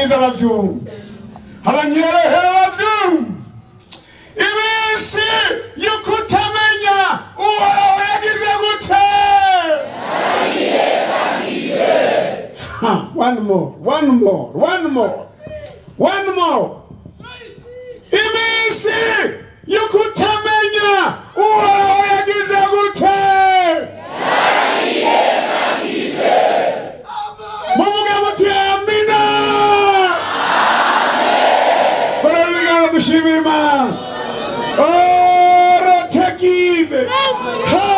Neza bavyumva, abanyerohero bavyumva. Iminsi yo kutamenya Uhoraho yagize gute? Ha, one more, one more, one more, one more. Iminsi yo kutamenya Uhoraho yagize gute? Muvuge muti amina. Barabigana, dushimira Imana. Orotegibe ha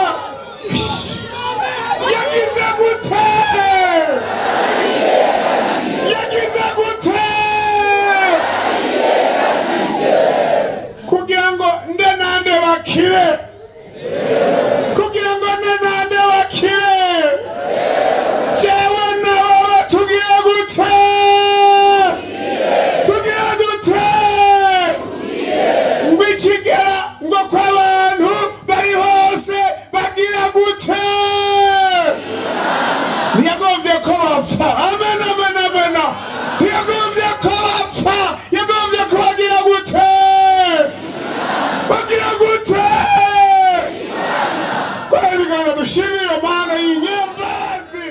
yagize gute? Yagize gute? Kugira ngo nde nande bakire, kugira ngo nde nande bakire, jewe nawe tugira gute? Tugira gute? Ngo ikigera ngo ko abantu bari hose bagira gute? Ntiyagombye ko bapfa. Amen, amen, amen. Ntiyagombye ko bapfa, yagombye ko bagira gute? Bagira gute? Kora ibiganiro, dushimire Mana y'inyembazi.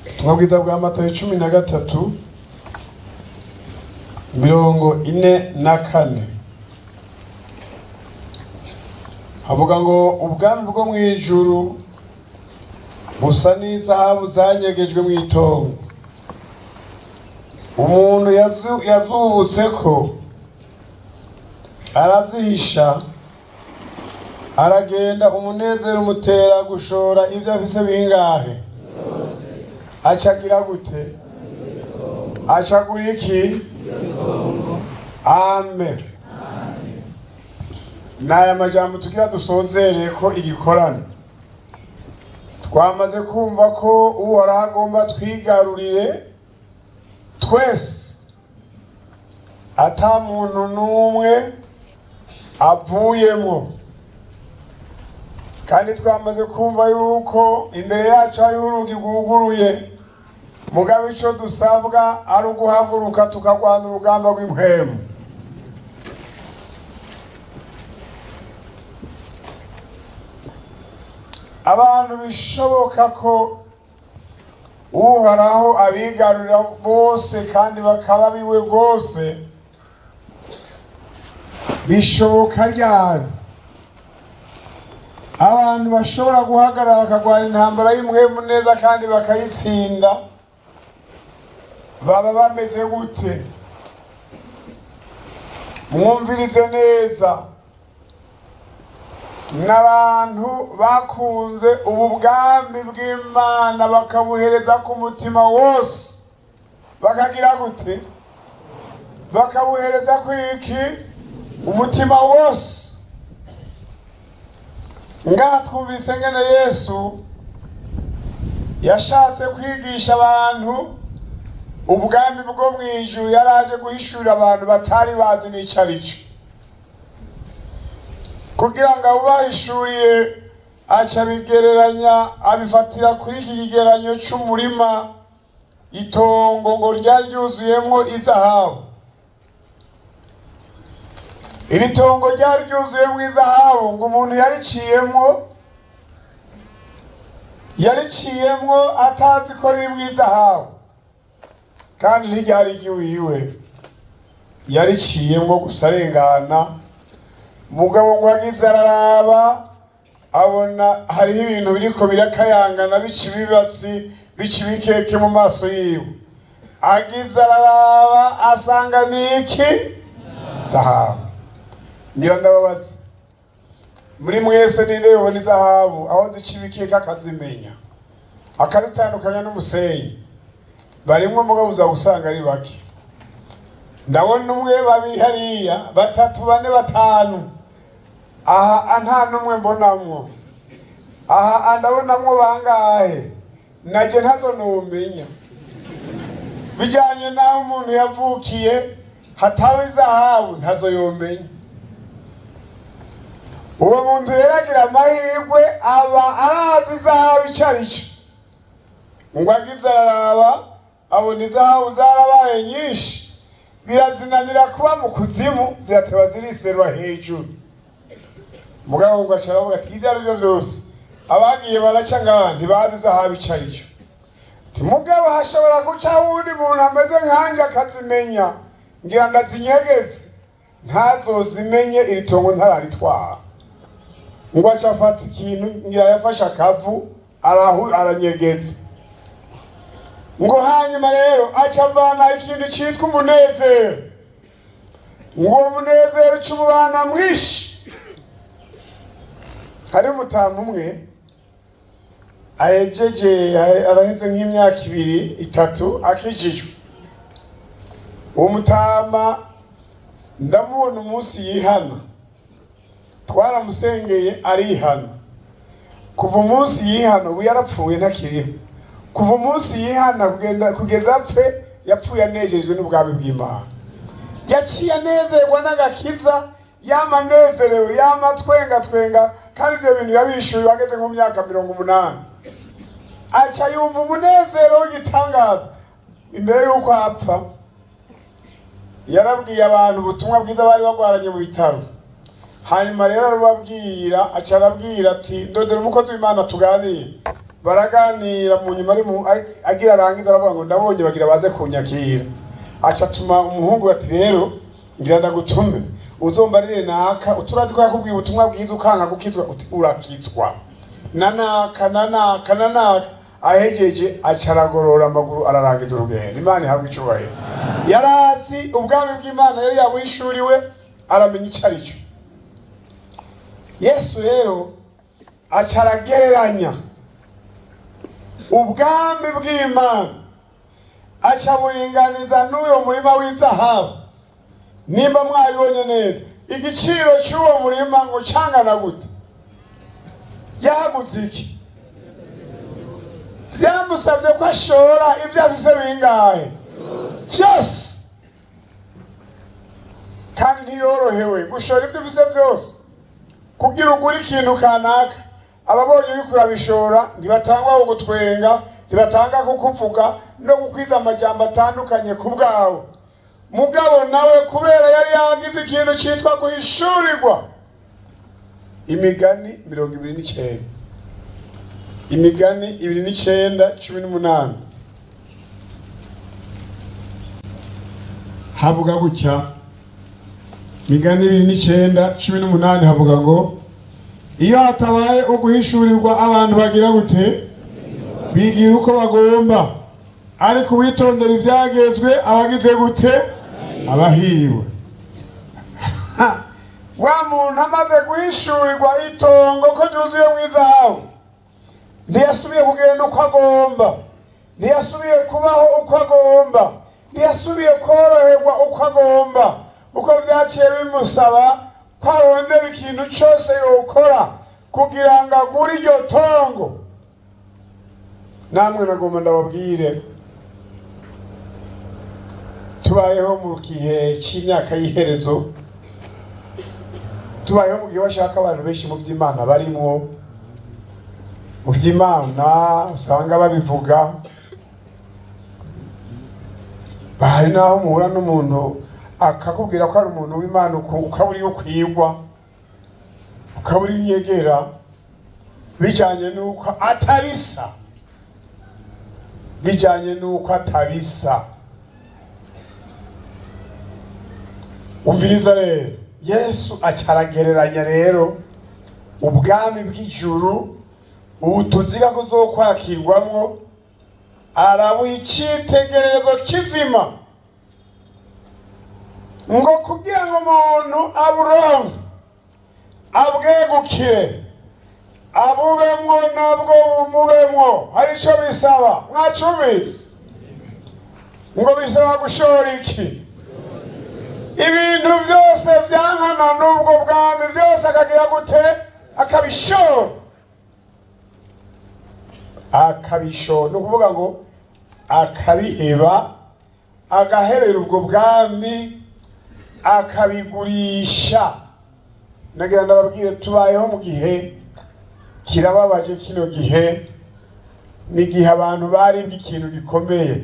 Ubutumwa bwiza bwa Matayo 13, 44, havuga ngo ubwami bwo mu ijuru busa n'izahabu zanyegejwe mu itongo, umuntu yazubutse ko arazihisha, aragenda, umunezero umutera gushora ibyo afise bingahe? Acagira gute? Acagura iki? Amen. N'aya majambo tugira dusozereye ko igikorano. Twamaze kumva ko Uhoraho agomba twigarurire twese, ata muntu n'umwe avuyemo, kandi twamaze kumva yuko imbere yacu hariho urugi rwuguruye, mugabo ico dusabwa ari uguhaguruka tukagwana urugamba rw'impwemu. Abantu bishoboka ko Uhoraho abigarurira bose kandi bakaba biwe rwose, bishoboka ryari? Abantu bashobora guhagarara bakagwana intambara y'impwemu neza kandi bakayitsinda baba bameze gute? Mwumvirize neza. N'abantu bakunze ubu bwami bw'Imana, bakabuhereza ku mutima wose, bakagira gute? Bakabuhereza ku iki? Umutima wose. Ngaha twumvise ngene Yesu yashatse kwigisha abantu ubwami bwo mu ijuru, yaraje guhishurira abantu batari bazi n'ico ari cyo, kugira ngo abubahishuriye, aca abigereranya, abifatira kuri iki kigereranyo c'umurima, itongo ngo ryari ryuzuyemwo izahabu. Iri tongo ryari ryuzuyemwo izahabu, ngo umuntu yariciyemwo atazi ko ririmwo izahabu, kandi ntiryari iry'iwiwe, yariciyemwo gusa arengana. Mugabo ngo agize araraba, abona hariho ibintu biriko birakayangana, bica ibibatsi, bica ibikeke mu maso yiwe. Agize araraba, asanga ni iki? Zahabu. Ngira ndababaza, muri mwese ninde yobona izahabu aho zica ibikeke akazimenya, akazitandukanya n'umusenyi? Barimwo, mugabo uza gusanga ari bake. Ndabona umwe, babiri hariya, batatu, bane, batanu. Aha nta n'umwe mbonamwo. Aha ndabonamwo bangahe? Naje ntazo numenya, bijyanye n'aho umuntu yavukiye. Hataba izahabu, ntazo yomenya. Uwo muntu rero agira amahirwe, aba arazi izahabu icyo ari cyo. Ngo agize araraba, abona izahabu zarabaye nyinshi, birazinanira kuba mu kuzimu, zirateba ziriserura hejuru. Mugabo ngo aca aravuga ati: "Ibyo ari byo byose, abagiye baraca ngaha ntibazi izahabu icyo ari cyo." Ati: "Mugabo hashobora gucaho uwundi muntu ameze nkanjye akazimenya. Ngira ndazinyegeze ntazozimenye, iri tongo ntararitwara." Ngo aca afata ikintu, ngira yafashe akavu, arahu aranyegeza. Ngo hanyuma rero aca avana ikintu cyitwa umunezero. Ngo uwo munezero uca umubana mwinshi. Hari umutamu umwe ahejeje, araheze nk'imyaka 2, 3 akijijwe. Uwo mutama ndamubona umunsi yihana, twaramusengeye arihana. Kuva umunsi yihana, ubu yarapfuye ntakiriho, kuva umunsi yihana kugenda kugeza apfe, yapfuye anejejwe n'ubwami bw'Imana. Yaciye anezerwa n'agakiza, yama anezerewe, yama twenga twenga. Kandi ibyo bintu yabishuye ageze nko mu myaka 80. Aca yumva umunezero w'igitangaza. Imbere y'uko apfa, yarabwiye abantu ubutumwa bwiza bari bagwaranye mu bitaro. Hanyuma rero arababwira, aca arabwira ati: "Ndondera umukozi w'Imana tuganire." Baraganira. Mu nyuma ari agira arangiza, aravuga ngo: "Ndabonye bagira baze kunyakira." Aca atuma umuhungu ati: "Rero ngira ndagutume, uzombarire naka uturazi ko yakubwiye ubutumwa bwiza ukanga gukizwa, uti urakizwa na naka na naka na naka." Ahejeje, aca aragorora amaguru, ararangiza urugendo. Imana ihabwa icubahiro. Yarazi ubwami bw'Imana, yari yabuhishuriwe, aramenya icyo ari cyo. Yesu rero aca aragereranya ubwami bw'Imana, aca buringaniza n'uyo murima w'izahabu. Nimba mwabibonye neza, igiciro cy'uwo murima ngo cangana gute? Yahaguze iki? Byamusabye ko ashora ibyo afise bingahe? Byose. Kandi ntiyorohewe gushora ibyo ufise byose kugira ugure ikintu kanaka. Ababonye uriko urabishora ntibatangwa kugutwenga, ntibatanga kukuvuga no gukwiza amajambo atandukanye ku bwawe. Mugabo nawe, kubera yari yagize ikintu cyitwa guhishurirwa. Imigani 29, Imigani 29:18, havuga gutya. Imigani 29:18 havuga ngo: "Iyo hatabaye uguhishurirwa, abantu bagira gute? Bigira uko bagomba. Ariko uwitondera ibyagezwe abagize gute? Abahiriwe." Wa muntu amaze guhishurirwa itongo ko ryuzuye mu izahabu, ntiyasubiye kugenda uko agomba, ntiyasubiye kubaho uko agomba, ntiyasubiye koroherwa uko agomba. Uko byaciye bimusaba ko arondera ikintu cyose yokora kugira ngo agure iryo tongo. Namwe nagomba ndababwire, tubayeho mu gihe cy'imyaka y'iherezo, tubayeho mu gihe bashaka abantu benshi mu by'Imana, barimwo mu by'Imana, usanga babivuga. Hari n'aho muhura n'umuntu akakubwira ko ari umuntu w'Imana, ukaba uri ukwigwa, ukaba uri inyegera, bijyanye n'uko atabisa, bijyanye n'uko atabisa. Umviriza rero, Yesu acaragereranya rero ubwami bw'ijuru ubu tuzira ko uzokwakirwamwo, arabuha icyitegererezo kizima ngo kugira ngo umuntu aburonke, abwegukire, abubemwo, nabwo bumubemwo, hari icyo bisaba. Mwacumvise ngo bisaba gushora iki? Ibintu byose byankana n'ubwo bwami byose, akagira gute? Akabishora, akabishora. Ni ukuvuga ngo akabiheba, agahebera ubwo bwami. Akabigurisha. Nagira ndababwire, tubayeho mu gihe kirababaje. Kino gihe ni igihe abantu baribwe ikintu gikomeye.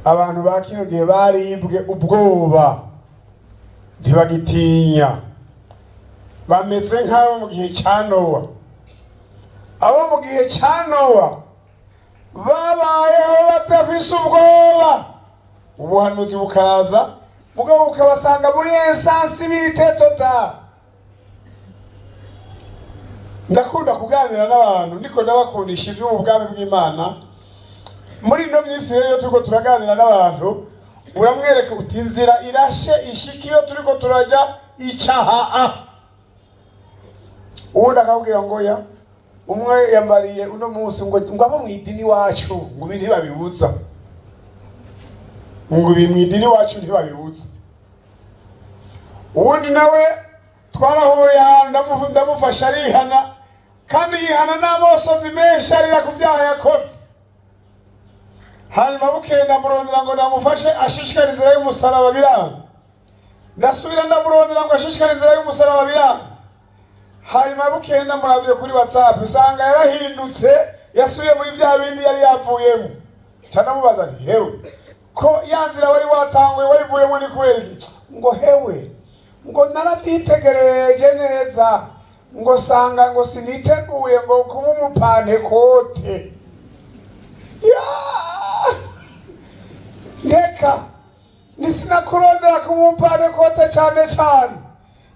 Abantu ba kino gihe baribwe ubwoba, ntibagitinya, bameze nk'abo mu gihe cya Nowa. Abo mu gihe cya Nowa babayeho badafise ubwoba, ubuhanuzi bukaza, mugabo bukabasanga muri insensibilité totale. Ndakunda kuganira n'abantu, ndiko ndabakundisha iby'ubu bwami bw'Imana. Muri ino minsi rero, iyo turiko turaganira n'abantu, uramwereka uti: "Inzira irashe ishika iyo turiko turaja icaha." Uwundi akabwira ngo ya umwe yambariye uno munsi ngo abo mu idini iwacu ngo ibi ntibabibuza, ngo ibi mu idini iwacu ntibabibuza. Uwundi nawe twarahuye ahantu, ndamufasha arihana, kandi yihana n'amosozi menshi, arira ku byaha yakoze. Hanyuma bukeye ndamurondera ngo ndamufashe ashishikare inzira y'umusaraba, biranga. Ndasubira ndamurondera ngo ashishikare inzira y'umusaraba, biranga. Hanyuma bukeye ndamurabiye kuri WhatsApp, usanga yarahindutse, yasubiye muri bya bindi yari yavuyemo. Ca ndamubaza nti: "Hewe, ko ya nzira wari watanguye wayivuyemo, ni kubera iki?" Ngo: "Hewe," ngo, "narabyitegereje neza," ngo, "sanga," ngo, "siniteguye," ngo, "kuba umupantekote." Ya ndeka nisinakurondera kuba umupantekote cyane cyane,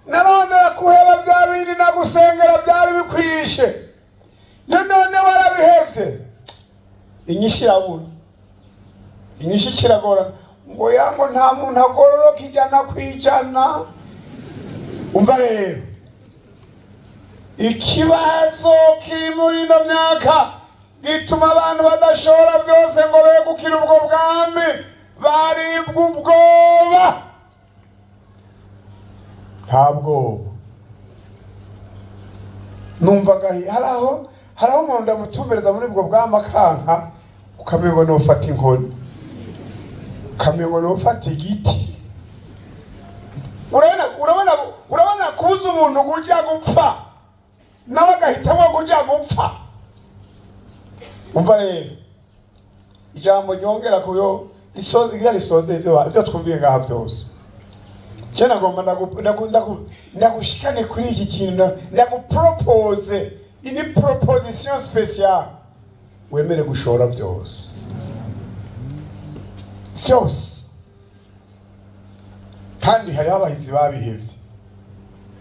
narondera kuheba bya bindi nagusengera byari bikwishe. None warabihevye. Inyishu irabura, inyishu kiragorana. Ngo ya ngo nta muntu agororoka 100%. Umva rero, ikibazo kiri muri ino myaka gituma abantu badashobora byose ngo begukire ubwo bwami, baribwa ubwoba. Nta bwoba. Numvaga hari aho umuntu ndamutumbereza muri ubwo bwami akanka, ukamengo nufata inkoni, ukamengo nufata igiti. Urabona kubuza umuntu kuja gupfa, nawe agahitamo kuja gupfa. Umva rero ijambo ryongera kuyo risoza, risoze ivyo twumviye ngaha byose. Je nagomba ndagushikane kuri iki kintu, ndagupropose ini proposition spéciale: wemere gushora byose byose. Kandi hariho abahizi babihevye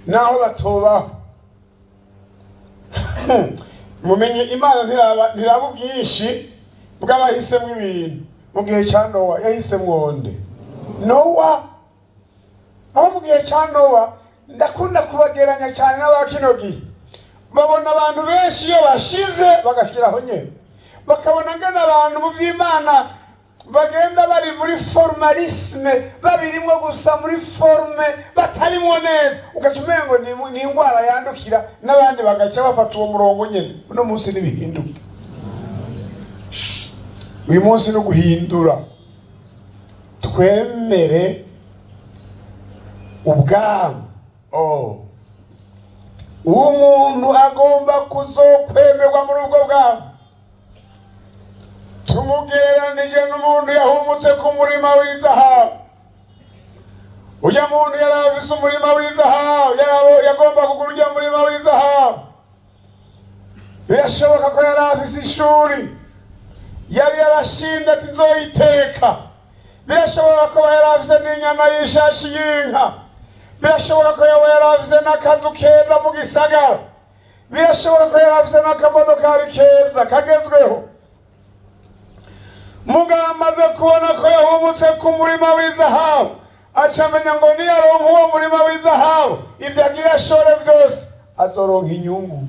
naho batobaho. Mumenye, Imana ntiraba ubwinshi bw'abahisemwo ibintu. Mu gihe cya Nowa yahisemwo nde? Nowa. Aho mu gihe cya Nowa, ndakunda kubageranya cyane n'aba kino gihe. Babona abantu benshi iyo bashize bagashyiraho nyine, bakabona ngana abantu mu by'Imana bagenda bari muri formalisme, babirimwo gusa muri forme, batarimwo neza, ugaca umengo ni indwara yandukira n'abandi, bagaca bafata uwo murongo nyine. Uno munsi ntibihinduke, uyu munsi ni uguhindura. Twemere ubwami. Oh. Umuntu agomba kuzokwemerwa muri ubwo bwami, tumugereranije n'umuntu yahumutse ku murima w'izahabu. Ujya muntu yari afise umurima w'izahabu, yagomba kugura ujya murima w'izahabu. Birashoboka ko yari afise ishuri yari yarashinze ati: "Nzoyiteka." Birashoboka ko yari afise n'inyana y'ishashi y'inka. Birashoboka ko yaba yari afise n'akazu keza mu gisagara. Birashoboka ko yari afise n'akamodokari keza kagezweho. Mugabo amaze kubona ko yahumutse ku murima w'izahabu, aca amenya ngo niyaronka uwo murima w'izahabu, ibyo agira ashore byose azoronka inyungu.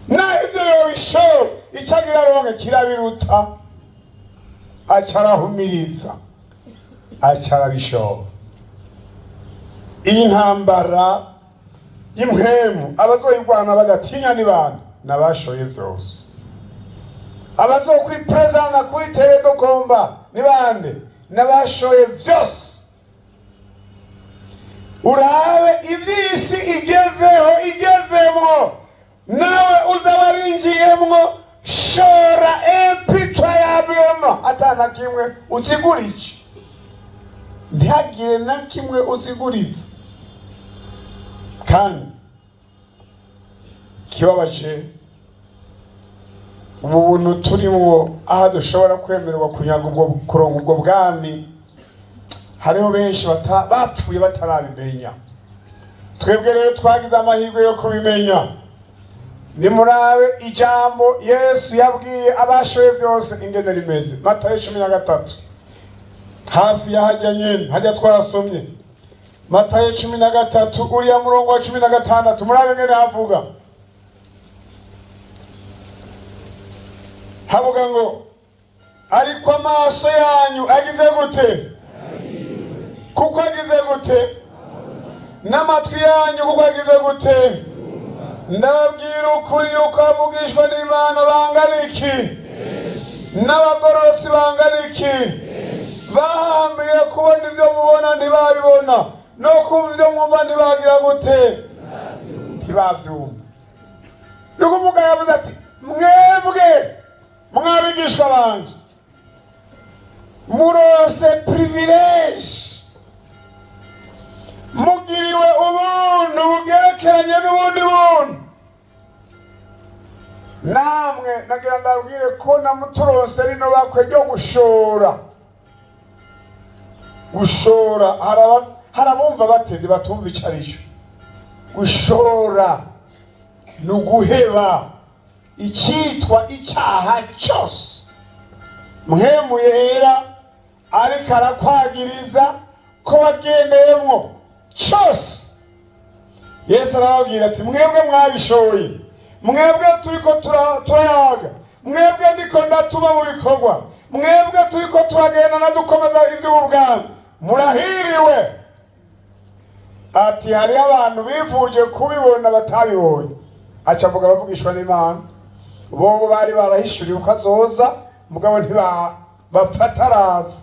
Naho ibyo yobishora, icyo agira aronke kirabiruta. Aca arahumiriza, aca arabishora. Iyi ntambara y'impwemu, abazoyirwana badatinya ni bande? N'abashoye byose. Abazokwiprezanta kuri terrain de combat ni bande? N'abashoye byose. Urabe iby'isi igezeho, igezemwo, nawe uza warinjiyemwo. Shora impitoyablement, ata na kimwe uzigurije, ntihagire na kimwe uziguriza. Kandi kibabaje, ubu buntu turimwo, aho dushobora kwemererwa kunyaga ubwo, kuronka ubwo bwami, hariho benshi bapfuye batarabimenya. Twebwe rero twagize amahirwe yo kubimenya. Nimurabe ijambo Yesu yabwiye abashoye byose ingene rimeze. Matayo 13, hafi ya hajya nyene hajya twasomye. Matayo 13, uriya murongo wa 16, murabe ngene havuga. Havuga ngo: "Ariko amaso yanyu agize gute? Kuko agize gute? N'amatwi yanyu kuko agize gute? Ndababwira ukuri yuko abavugishwa n'Imana bangana iki, n'abagororotsi bangana iki, bahambiye kubona ibyo mubona ntibabibona, no kumva ibyo mwumva ntibagira gute? Ntibabyumva." Ni ukuvuga, yavuze ati: "Mwebwe mwabigishwa banje muronse privilège, mugiriwe ubuntu bugerekeranye n'ubundi buntu." Namwe nagira ndabwire ko namuturonse rino bakwe ryo gushora. Gushora, hari abumva batevye batumva ico ari cyo. Gushora ni uguheba icyitwa icyaha cyose. Mpwemu Yera ariko arakwagiriza ko wagendeyemwo cyose. Yesu arababwira ati: "Mwebwe mwabishoboye, mwebwe turiko turayaga, mwebwe ndiko ndatuma mu bikorwa, mwebwe turiko turagendana dukomeza ivy'ubwami, murahiriwe." Ati: "Hariho abantu bivuje kubibona batabibonye." Aca avuga abavugishwa n'Imana, bobo bari barahishuriwe uko azoza, mugabo ntiba bapfa ataraza.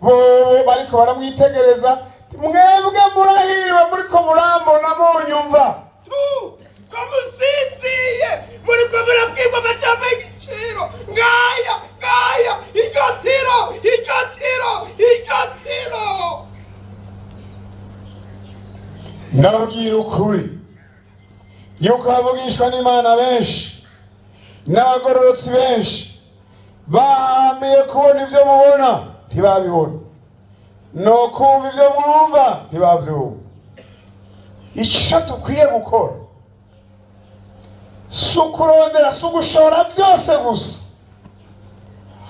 Bobo bariko baramwitegereza. Mwebwe murahiriwe muriko murambona, munyumva. Tu ko musinziye, muriko murabwirwa amajambo y'igiciro ngaya ngaya. Iryo tiro, iryo tiro, iryo tiro. Ndababwira ukuri yuko abavugishwa n'Imana benshi n'abagororotsi benshi bahamiye kubona ibyo mubona ntibabibona, no kumva ibyo mwumva ntibabyumva. Icyo dukwiye gukora si ukurondera, si ugushora byose gusa,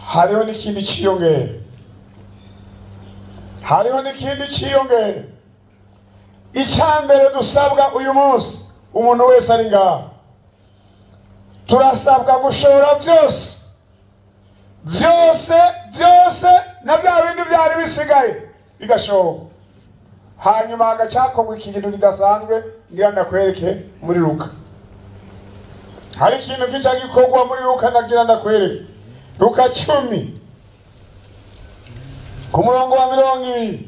hariho n'ikindi cyiyongera, hariho n'ikindi cyiyongera. Icya mbere dusabwa uyu munsi, umuntu wese ari ngaha, turasabwa gushora byose, byose, byose, na bya bindi byari bisigaye bigashoboka. Hanyuma hagacakorwa ikintu kidasanzwe. Ngira ndakwereke muri Luka, hari ikintu kica gikorwa muri Luka. Ndagira ndakwereke Luka 10 ku murongo wa 20.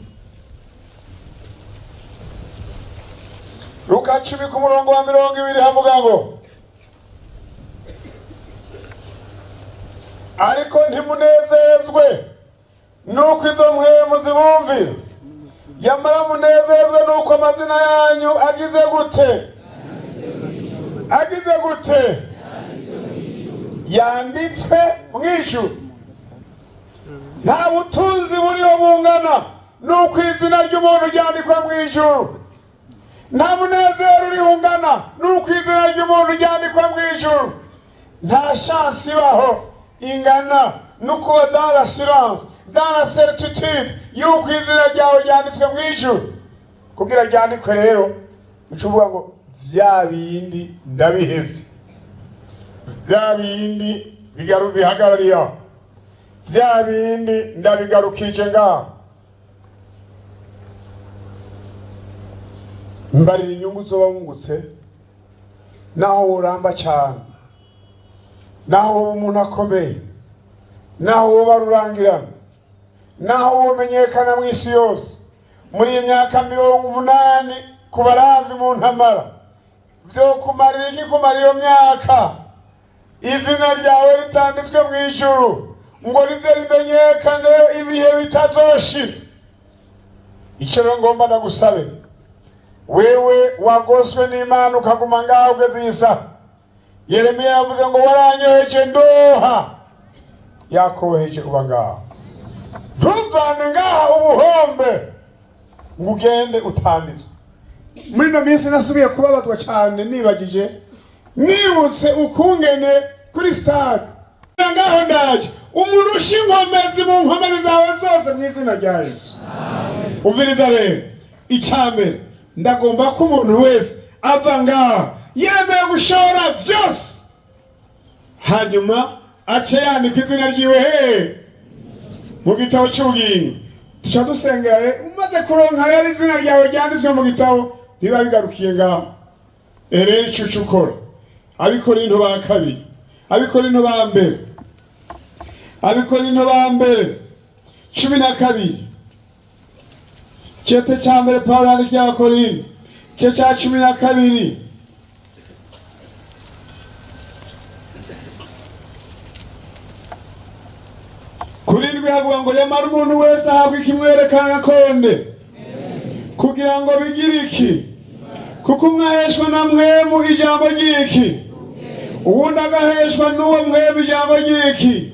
Luka 10 ku murongo wa 20 havuga ngo: "Ariko ntimunezezwe nuko izo mpwemu zibumvira, yamara munezezwe nuko amazina yanyu agize gute? Agize gute? Yanditswe mu ijuru." Nta butunzi buriho bungana nuko izina ry'umuntu ryandikwa mu ijuru. Nta munezero uriho ungana nuko izina ry'umuntu ryandikwa mu ijuru. Nta chance ibaho ingana no kuba dans l'assurance, dans la certitude yuko izina ryawe ryanditswe mu ijuru. Kugira ryandikwe rero, uca uvuga ngo: "Vya bindi ndabihevye, vya bindi bihagarariye aho, vya bindi ndabigarukije ngaho." Mbarira inyungu uzoba wungutse, naho woramba cyane, naho woba umuntu akomeye, naho woba rurangirana, naho womenyekana mu isi yose. Muri iyi myaka 80 ku baravyi mu ntamara, vyokumarira iki kumara iyo myaka izina ryawe ritanditswe mu ijuru ngo rize rimenyekane ibihe bitazoshira? Icyo rero ngomba ndagusabe, wewe wagoswe n'Imana ukaguma ngaho ugeze iyi saha, Yeremiya yavuze ngo waranyoheje ndoha. Yakoheje uba ngaho, ntuvane ngaha ubuhombe ngo ugende utanditswe. Muri ino minsi nasubiye kubabazwa cyane, nibagije, nibutse ukungene kuri stade ngaho. Ndaje umurusha inkomezi mu nkomezi zawe zose mu izina rya Yesu. Umviriza rero, icya mbere, ndagomba ko umuntu wese ava ngaha yemeye gushora byose, hanyuma ace yandika izina ryiwe he? Mu gitabo cy'ubugingo. Tuca dusengera. Umaze kuronka rero izina ryawe ryanditswe mu gitabo, ntibiba bigarukiye ngaho. Rero ico uca ukora, Abikorinto ba kabiri, Abikorinto ba mbere, Abikorinto ba mbere 12, cete ca mbere Pawulo yandikiye Abakorinto, igice ca 12. Kuri ndwi havuga ngo: "Yamara umuntu wese ahabwa ikimwerekana konde kugira ngo bigire iki? Kuko umwe aheshwa na Mpwemu ijambo ry'iki, uwundi agaheshwa n'uwo Mpwemu ijambo ry'iki,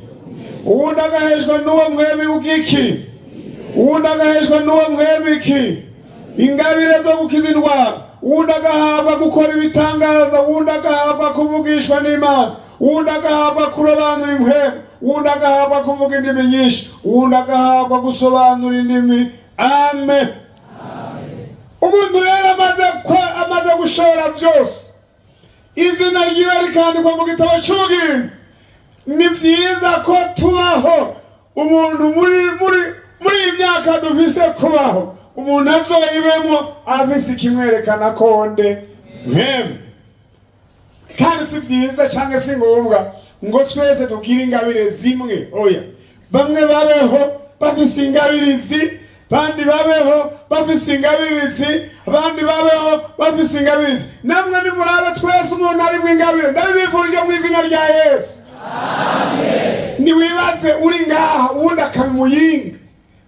uwundi agaheshwa n'uwo Mpwemu iki, uwundi agaheshwa n'uwo Mpwemu iki, ingabire zo gukiza indwara, uwundi agahabwa gukora ibitangaza, uwundi agahabwa kuvugishwa n'Imana, uwundi agahabwa kurobanura impwemu, uwundi agahabwa kuvuga indimi nyinshi, uwundi agahabwa gusobanura indimi." Amen. Umuntu rero amaze gushora byose, izina ryiwe rikandikwa mu gitabo cy'ubugingo, ni byiza ko tubaho umuntu muri iyi myaka dufise kubaho, umuntu azoyibemo afise ikimwerekana konde? Mpwemu. Kandi si byiza cyangwa si ngombwa ngo twese tugire ingabire zimwe. Oya, bamwe babeho bafise ingabire izi, bandi babeho bafise ingabire izi, abandi babeho bafise ingabire izi. Namwe nimurabe, twese umuntu arimwo ingabire. Ndabibifurije mu izina rya Yesu. Niwibaze uri ngaha, uwundi akaba Muyinga,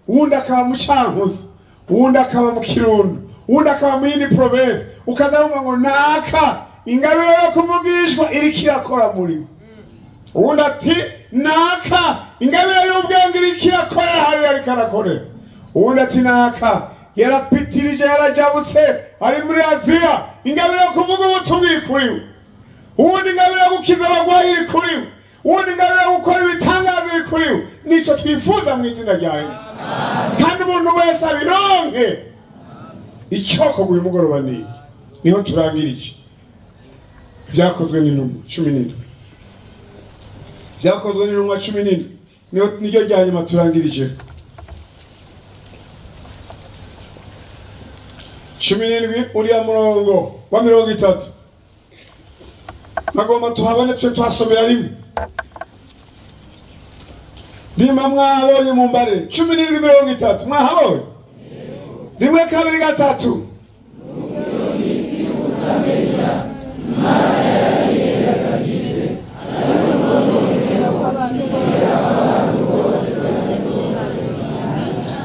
uwundi akaba mu Cankuzo, uwundi akaba mu Kirundo, uwundi akaba mu yindi province, ukaza wumva ngo naka ingabire yo kuvugishwa iriko irakora muri we, uwundi ati naka ingabire y'ubwenge iriko irakorera hariya ariko arakorera, uwundi ati naka yarapitirije, yarajabutse, ari muri Aziya, ingabire yo kuvuga ubutumwa iri kuri we, uwundi ingabire yo gukiza abagwayi iri kuri we, uwundi ingabire yo gukora ibitangaza iri kuri we. Nico twifuza mu izina rya Yesu, kandi umuntu wese abironke. Icokorwa uyu mugoroba ni iki? Niho turangirije. Byakozwe n'Intumwa 17, Byakozwe n'Intumwa 17, niryo rya nyuma turangirije. 17, uriya murongo wa 30, nagomba tuhabone, twe tuhasomera rimwe. Nimba mwahabonye mumbare. 17:30, mwahabonye? Rimwe, kabiri, gatatu.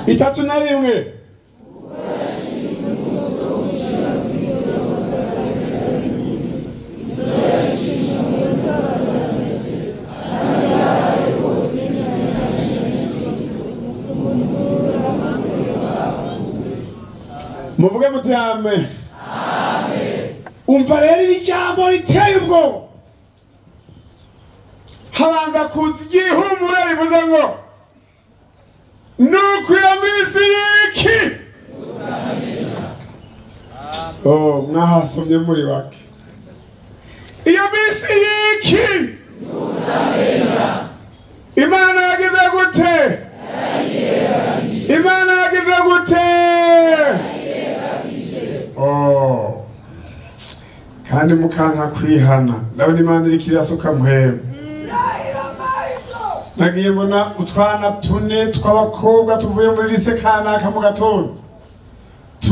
31. Muvuge muti amen. Umva rero iri jambo riteye ubwoba. Habanza kuza igihumure rivuze ngo: "Nuko iyo minsi y'iki." Oh, mwahasomye muri bake. Iyo minsi y'iki? Imana yagize gute? Imana yagize gute? Oh, kandi mukanka kwihana, ndabona Imana iriko irasuka mpwemu. Nagiye mbona utwana tune tw'abakobwa tuvuye muri lycée kanaka mu gatondo.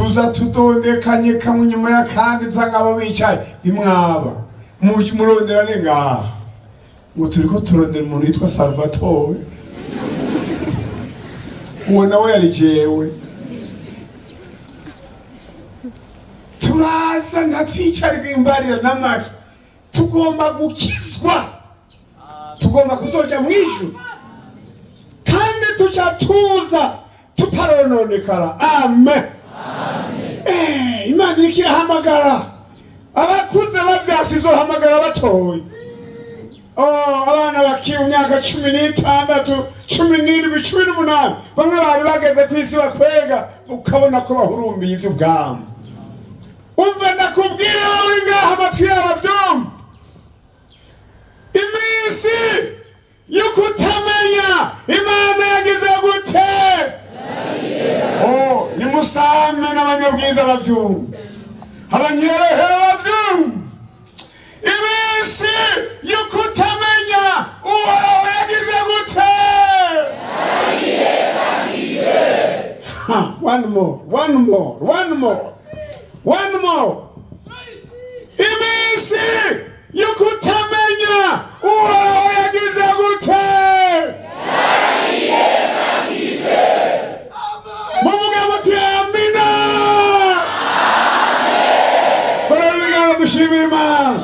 Tuza tudondekanye kamwe inyuma y'akandi, nsanga abo bicaye nimwaba murondera ni ngaha, ngo turiko turondera umuntu yitwa Salvatore. Uwo nawe yari jewe. Turaza ntatwicarira imbarira n'amaki, tugomba gukizwa, tugomba kuzoja mw'ijuru, kandi tuca tuza tutarononekara. Amen. Imana iriko irahamagara abakuze bavyasi, izohamagara batoye. Oh, abana bakiri mu myaka 16, 17, 18, bamwe bari bageze ku isi bakwega, ukabona ko bahurumbiye ivy'ubwami. Umve ndakubwira, uri ngaha, amatwi yabo avyumva: iminsi yo kutamenya Imana yagize gute? Oh, nimusame n'abanyabwiza bavyumva, abanyerohero bavyumva: iminsi yo kutamenya Uhoraho yagize gute? Ha, one more, one more, one more, one more. Iminsi yo kutamenya Uhoraho yagize gute? Muvuge muti amina. Barabiganza, dushimira Imana.